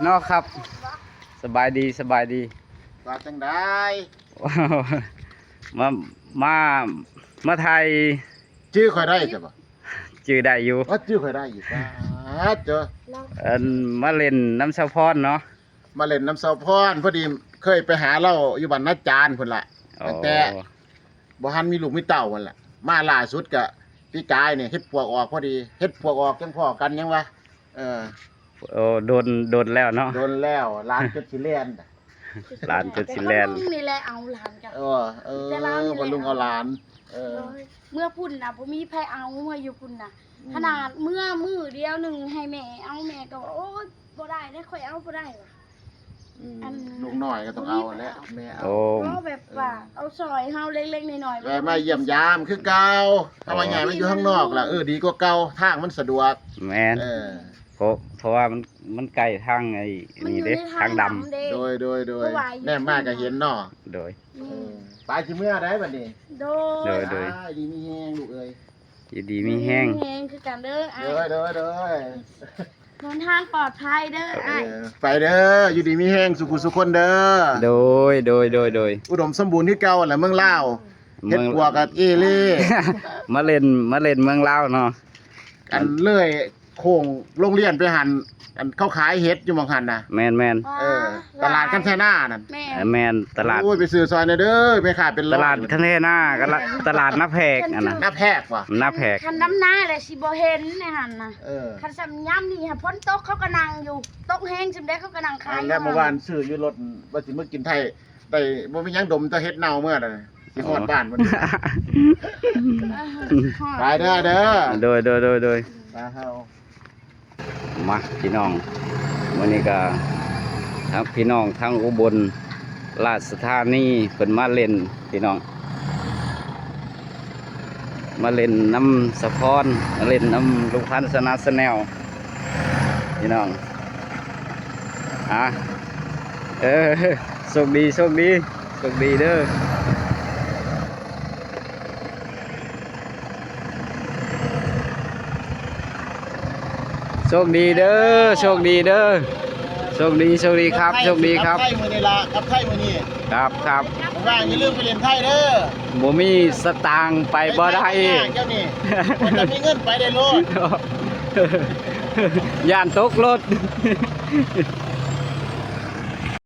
ເນາະຄັບ ສະບາຍດີ ສະບາຍດີ ວ່າຈັ່ງໃດ? ມາ ມາ ມາຖ່າຍ ຈື່ຂ້ອຍໄດ້ຈ້ະບໍ່? ຈື່ໄດ້ຢູ່ ວ່າຈື່ຂ້ອຍໄດ້ຢູ່ ປາດເຈົ້າ ອັນ ມາຫຼິ້ນນຳສາວພອນເນາະ ມາຫຼິ້ນນຳສາວພອນ ພໍດີເຄີຍໄປຫາລາວຢູ່ບ້ານນາຈານພຸ້ນລະ ອໍ ຕັ້ງແຕ່ບໍ່ທັນມີລູກມີເຕົ້າຫັ້ນລະ ມາລ່າສຸດກະປີກາຍນີ້ ເຫັດປວກອອກພໍດີ ເຫັດປວກອອກຈັ່ງພໍ້ກັນ ຍັງວ່າ ເອີ ໂອ້ ດົນ ດົນແລ້ວເນາະ ດົນແລ້ວ ຫຼານຈົນຊິແລ່ນ ຫຼານຈົນຊິແລ່ນ ແຕ່ວ່າລຸງນີ້ແຫຼະເອົາຫຼານກະ ເອີ ເອີ ແຕ່ລາວນີ້ແຫຼະ ວ່າລຸງເອົາຫຼານ ເອີ ໂດຍ ເມື່ອພຸ້ນນະບໍ່ມີໃຜເອົາ ເມື່ອຢູ່ພຸ້ນນະ ອືມ ຂະໜາດເມື່ອມື້ດຽວໜຶ່ງໃຫ້ແມ່ເອົາ ແມ່ກໍວ່າ ໂອ້ຍ ບໍ່ໄດ້ເດ້ ຂ້ອຍເອົາບໍ່ໄດ້ວ່າ ອືມ ອັນ ລູກນ້ອຍກໍຕ້ອງເອົາແຫຼະ ແມ່ເອົາ ໂອ້ ເຮົາແບບວ່າ ເອີ ເອົາຊ່ອຍເຮົາເລັກໆນ້ອຍໆ ແວ່ມາຢ້ຽມຢາມຄືເກົ່າ ເອີ ເຮົາວ່າຍ້າຍມາຢູ່ທາງນອກລະ ເອີ ດີກວ່າເກົ່າ ທາງມັນສະດວກ ແມ່ນ ເອີ ເພາະ ເພາະວ່າມັນ ມັນໃກ້ທາງໄອ້ ມັນຢູ່ໃນທາງດຳ ທາງດຳເດ້ ໂດຍ ໂດຍ ໂດຍ ເພາະວ່າຢູ່ ແນມມາກໍເຫັນເນາະ ໂດຍ ອືມ ອືມ ໄປຊິເມືອໄດ໋ບັດນີ້ ໂດຍ ໂດຍ ໂດຍ ອ້າຍ ດີມີແຮງລູກເອີຍ ຢູ່ດີມີແຮງ ມີແຮງຄືກັນເດີອ້າຍ ໂດຍ ໂດຍ ໂດຍ ເດີນທາງປອດໄພເດີອ້າຍ ເອີ ໄປເດີ ຢູ່ດີມີແຮງສູ່ຜູ້ສູ່ຄົນເດີ ໂດຍ ໂດຍ ໂດຍ ໂດຍ ອຸດົມສົມບູນຄືເກົ່າແຫຼະເມືອງລາວ ເມືອງ ເຫັດປົວກະເອເລ່ ມາຫຼິ້ນ ມາຫຼິ້ນເມືອງລາວເນາະ ອັນເລີຍໂຄ້ງໂຮງຮຽນໄປຫັ້ນ ອັນເຂົາຂາຍເຫັດຢູ່ໝ່ອງຫັ້ນນະ ແມ່ນໆ ເອີ ຕະຫຼາດຄັນແທນານັ້ນ ແມ່ນ ເອີ ແມ່ນ ຕະຫຼາດ ໂອ້ຍ ໄປຊື້ຊ່ອຍແດ່ເດີ ແມ່ຄ້າເປັນຮ້ອຍ ຕະຫຼາດຄັນແທນາ ຕະຫຼາດນາແພກ ອັນນັ້ນ ນາແພກຫວາ ນາແພກ ຄັນດຳນາແຫຼະຊິບໍ່ເຫັນໃນຫັ້ນນະ ເອີ ຄັນຊ່ຳຍາມນີ້ຫັ້ນຝົນຕົກເຂົາກໍນັ່ງຢູ່ ຕົກແຮງຊ່ຳໃດເຂົາກໍນັ່ງຂາຍ ແລ້ວເມື່ອວານຊື້ຢູ່ລົດ ວ່າຊິມາກິນໄທ ໄດ້ ບໍ່ມີຫຍັງດົມແຕ່ເຫັດເນົ່າເມືອລະ ຊິຮອດ ອໍ ບ້ານບໍ່ນີ້ ໄປເດີ ເດີ ໂດຍ ໂດຍ ໂດຍ ໂດຍ ມາເຮົາ ມາພີ່ນ້ອງ ມື້ນີ້ກະທັງພີ່ນ້ອງທາງອຸບົນລາຊະທານີ ເພິ່ນມາຫຼິ້ນພີ່ນ້ອງ ມາຫຼິ້ນນຳສາວພອນ ມາຫຼິ້ນນຳລຸງພັນຊະນາແຊນແນວ ພີ່ນ້ອງ ອາ ເອີ ໂຊກດີ ໂຊກດີ ໂຊກດີເດີ ໂຊກດີເດີ ໂຊກດີເດີ ໂຊກດີ ໂຊກດີຄັບ ໂຊກດີຄັບ ກັບໄທມື້ນີ້ລະ ກັບໄທມື້ນີ້ ຄັບ ຄັບ ວ່າງຢ່າລືມໄປຫຼິ້ນໄທເດີ ບໍ່ມີສະຕາງໄປບໍ່ໄດ້ ເຈົ້ານີ້ ບໍ່ມີເງິນໄປໄດ້ໂລດ ຢ້ານຕົກລົດ.